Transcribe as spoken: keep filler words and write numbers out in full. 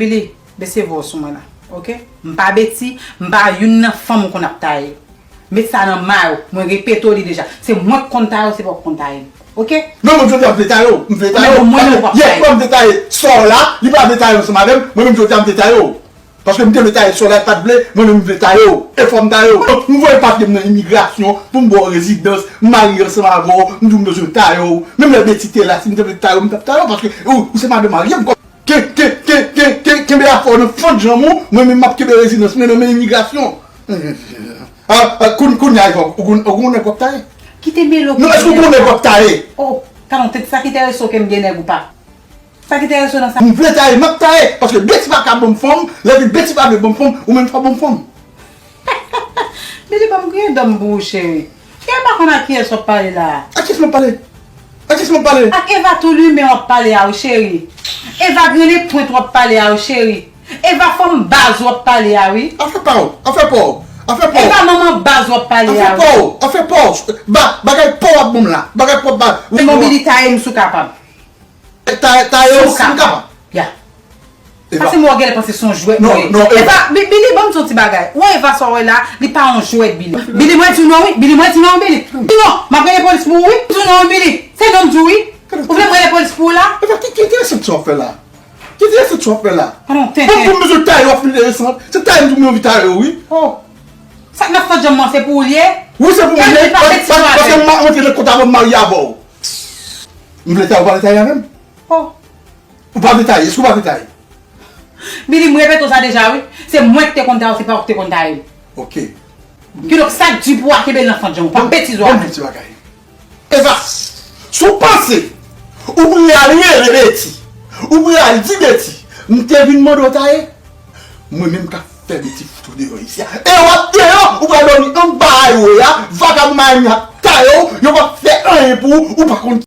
Billy, bese vwa w sou mwen la. Oke? M pa Betty, m pa youn nan fanm ou konn ap taye. Met sa nan may ou. Mwen repete w li deja. Se mwen k konn taye w, se pa w k konn taye m. Oke? Non, mwen jodi a m vle taye w. M vle taye w. Mwen menm w p ap taye. Yè swa m te taye sè w la, li pa vle taye ansanm avè m. Mwen menm jodi a m vle taye w. Paske m te vle taye sè w la, li pa t vle, mwen menm m vle taye w. E fò m taye w. M voye papye m nan imigrasyon pou m ba w rezidans, m marye ansanm avè w, m di w m bezwen taye w. Menm lè Betty te la, si m te vle taye w, m t ap taye w, paske ou, ou se madanm marye m. Ke, ke, ke, ke, ke, kenbe afè w nan fant janm ou, mwen menm m ap kenbe rezidans mwen nan men imigrasyon. A, a, koun-, kounye a, Eva, ou gon-, ou gon nèg w ap taye? Kite mele w. Non, èske ou gon nèg w ap taye? Oh, talon tèt sa ki te reso ke m gen nèg ou pa. Sa ki te reso nan sa? M vle taye, m ap taye, paske Betty pa ka ban m fanm, lè vin Betty pa vle ban m fanm, ou menm pa ban m fanm. Billy, ban m griyen dan m pou ou, cheri. Cheri, m pa konn ak kiyès w ap pale la a. Ak kiyès m ap pale? Ak kiyès m ap pale? Ak Eva tou limen w ap pale a wi, cheri. Eva grennen pwent w ap pale a wi, cheri. Eva fanm baz w ap pale a wi. Afè pa w, afè pa w, afè pa w. Eva manman baz w ap pale a wi. Afè pa w, afè pa w. Ba-, bagay pa w ap ban m la. Bagay pa w ap ba. Ou non, Billy, taye m si w kapab. Taye, taye w si m kapab. Ya. Eva. Pase mwen w genlè panse se yon jwèt mwen ye. Non, non, Eva. Eva, Bi-, Billy, ban m di w yon ti bagay. Ou wè Eva sa w wè la, li pa yon jwèt, Billy. Billy, mwen di w non wi. Billy, mwen di w non, Billy. Di non, m ap rele polis pou ou wi. Di w non, Billy. Se non m di w wi. Ou vle m rele polis pou ou la? Eva, ki, ki enteresan sa w ap fè la? Ki enteresan sa w ap fè la? Alon, tenten. Pou, pou m bezwen taye w ap enteresan. Se taye m tou mwen anvi taye w wi. Oh. Sa k nan fant janm mwen se pou ou l ye? Wi, se pou mwen l ye. Paske m pa fè ti jwèt. Paske m pa rantre nan kont avè w, m marye avè w. M vle taye w, ou pa vle taye avè m? Oh. Ou pa vle taye, èske ou pa vle taye? Billy, m repete w sa deja wi. Se mwen ki te konn taye w, se pa ou ki te konn taye m. Oke. Kidonk, sa k di pou w a kenbe l nan fant janm ou. Pa betize w avè m. Ban m di w ti bagay. Eva, si w panse ou prale al rele Betty, ou prale al di Betty, m te vin mande w taye, mwen menm k ap fè Betty fout ou deyò isi a. E w ap deyò, ou pral dòmi anba aywe a, vagabon Miami ap taye w, yo p ap fè anyen pou ou, ou pa konn